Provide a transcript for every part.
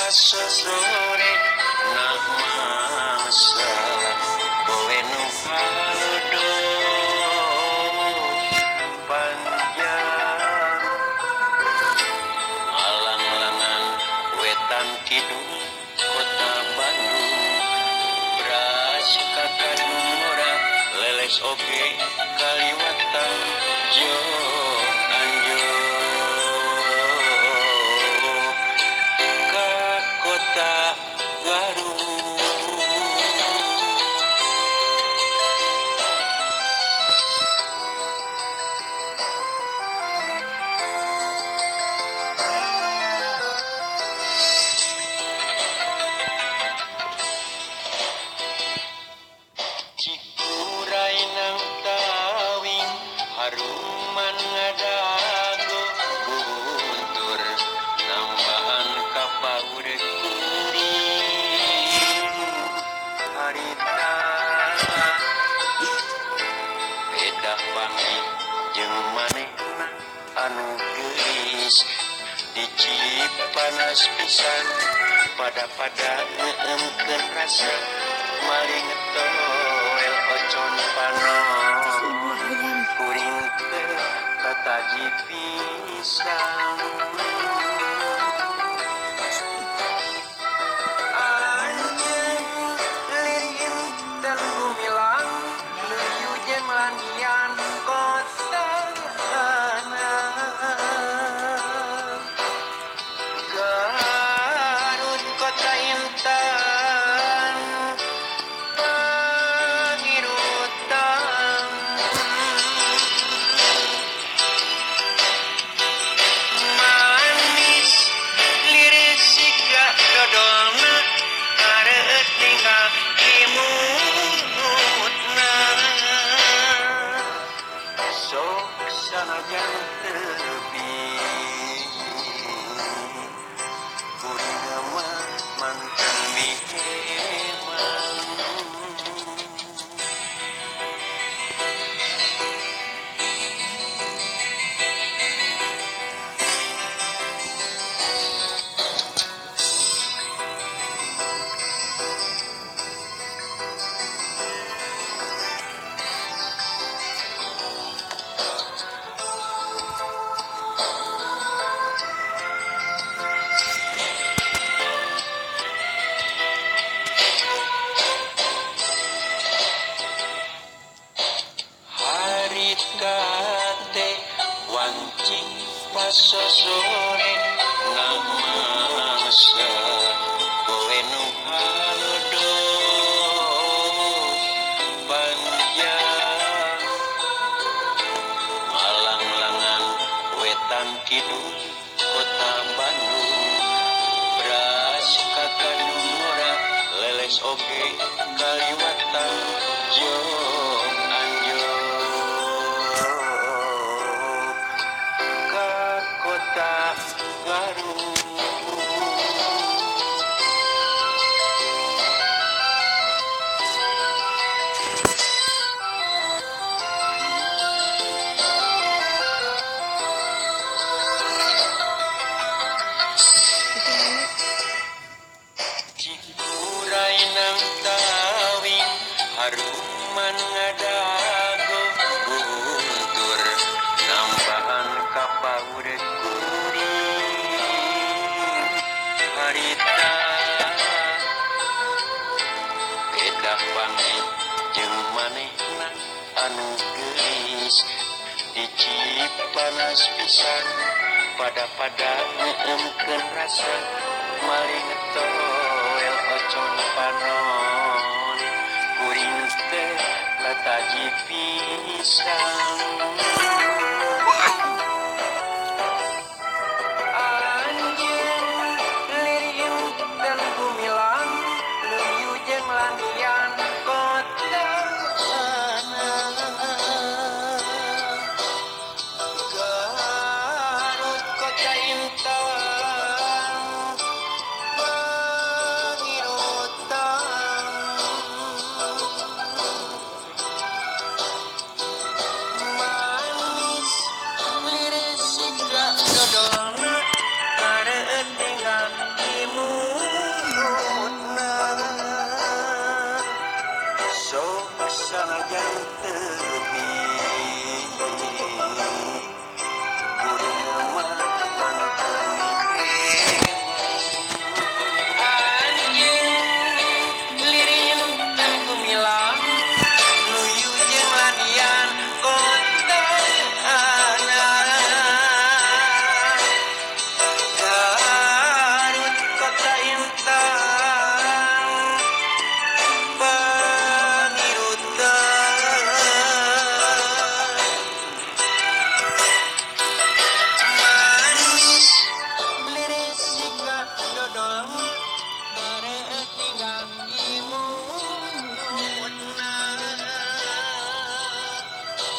Pasosore na mangsa kowe nu halodo panjang alang-langan wetan kidul kota Bandung beras kakadung ora leles oge kaliwatan jo anjo ka kota Garut. Cikuray nang tawing haruman ngadago guntur nambahan kapaur kuring harita pedah wangi jeung manehna anu geulis dicip panas pisan pada-pada ngeueumkeun rasa maling toel ocon panon kuring teh kataji pisan. Anjeun lirin dan gumilang nuju jeung landian kota Garut kota intan pangirutan manis liris siga dodolna kareueut ninggal imutna sok sanajan teupi kuring mah mantan mihemang. Harita teh wanci pasosore na mangsa kowe nu halodo panjang alang-langan wetan kidul kota Bandung beras kakadung ora leles oge kaliwatan jo anjo ka kota Garut. Cikuray nang tawing haruman ngadago guntur nambahan kapaur kuring harita pedah wangi jeung manehna anu geulis dicip panas pisan pada-pada ngeueumkeun rasa maling toel ocon panon kuring teh kataji pisan. Anjeun lirin dan gumilang luyu jeung landian kota Garut kota intan pangirutan manis.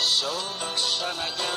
Sok sanajan.